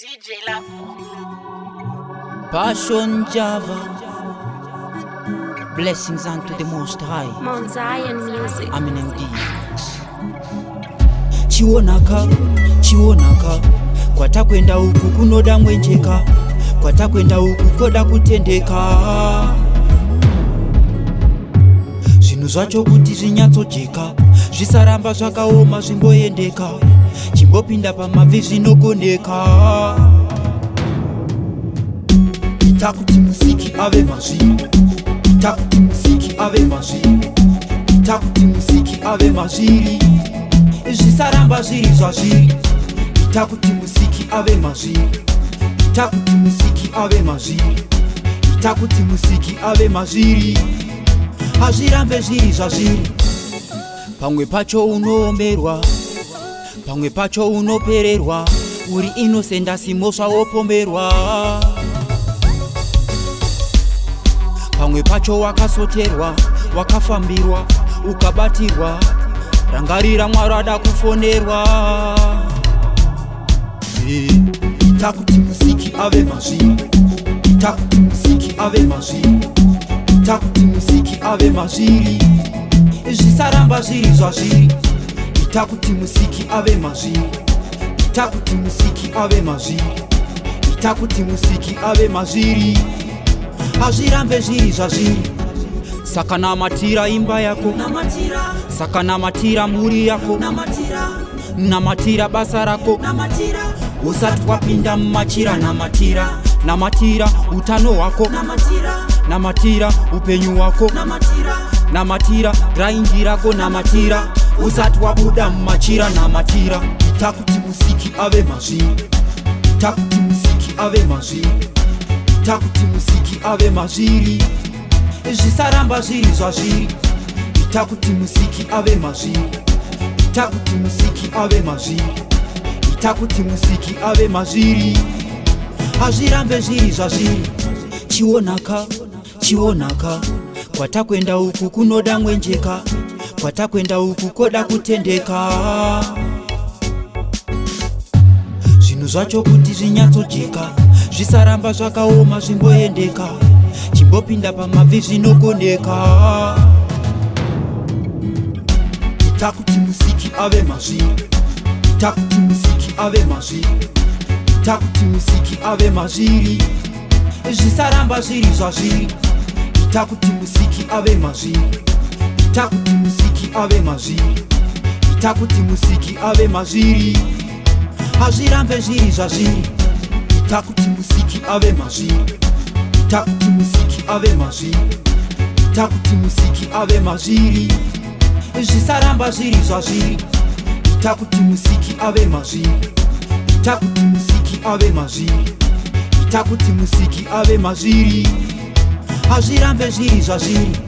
DJ Lovemore. Passion Java. Blessings unto the Most High. Mount Zion Music. Amen MD. Chionaka, chionaka. Kwatakwenda uku kunoda mwenjeka. Kwatakwenda uku koda kutendeka. Zvinhu zvacho kuti zvinyatsojeka, zvisaramba zvakaoma zvimboendeka. Chimbopinda pamabvi zvinogoneka. Ita kuti musiki ave mazviri. Ita kuti musiki ave mazviri. Ita kuti musiki ave mazviri. Zvisaramba zviri zvazviri. Ita kuti musiki ave mazviri. Ita kuti musiki ave mazviri. Ita kuti musiki ave mazviri. Hazvirambe zviri zvazviri. Pamwe pacho unoomerwa, pamwe pacho unopererwa, uri innocent asi mhosva wopomerwa. Pamwe pacho wakasoterwa, wakafambirwa, ukabatirwa. Rangarira Mwari ada kufonerwa. Ita kuti musiki ave mazviri. Ita kuti musiki ave mazviri. Ita kuti musiki ave mazviri. Zvisaramba zviri zvazviri. Ita kuti musiki ave mazviri. Ita kuti musiki ave mazviri. Ita kuti musiki ave mazviri. Hazvirambe zviri zvazviri. Saka namatira imba yako, Namatira, saka namatira mhuri yako, namatira, namatira basa rako. Namatira, Usati wapinda mumachira, namatira, namatira utano hwako, namatira, namatira upenyu hwako, namatira, namatira grind rako, namatira usati wabuda mumachira, namatira. Ita kuti musiki ave mazviri. Ita kuti musiki ave mazviri. Ita kuti musiki ave mazviri. Zvisaramba zviri zvazviri. Ita kuti musiki ave mazviri. Ita kuti musiki ave mazviri. Ita kuti musiki ave mazviri. Hazvirambe zviri zvazviri. Chionaka, chionaka. Kwatakwenda uku kunoda mwenjeka. Kwatakwenda uku koda kutendeka. Zvinhu zvacho kuti zvinyatsojeka, zvisaramba zvakaoma zvimboendeka. Chimbopinda pamabvi zvinogoneka. Ita kuti musiki ave mazviri. Ita kuti musiki ave mazviri. Ita kuti musiki ave mazviri. Zvisaramba zviri zvazviri. Ita kuti musiki ave mazviri. Ita kuti musiki ave mazviri. Ita kuti musiki ave mazviri. Hazvirambe zviri zvazviri. Ita kuti musiki ave mazviri. Ita kuti musiki ave mazviri. Ita kuti musiki ave mazviri. Zvisaramba zviri zvazviri. Ita kuti musiki ave mazviri. Ita kuti musiki ave mazviri. Ita kuti musiki ave mazviri. Hazvirambe zviri zvazviri.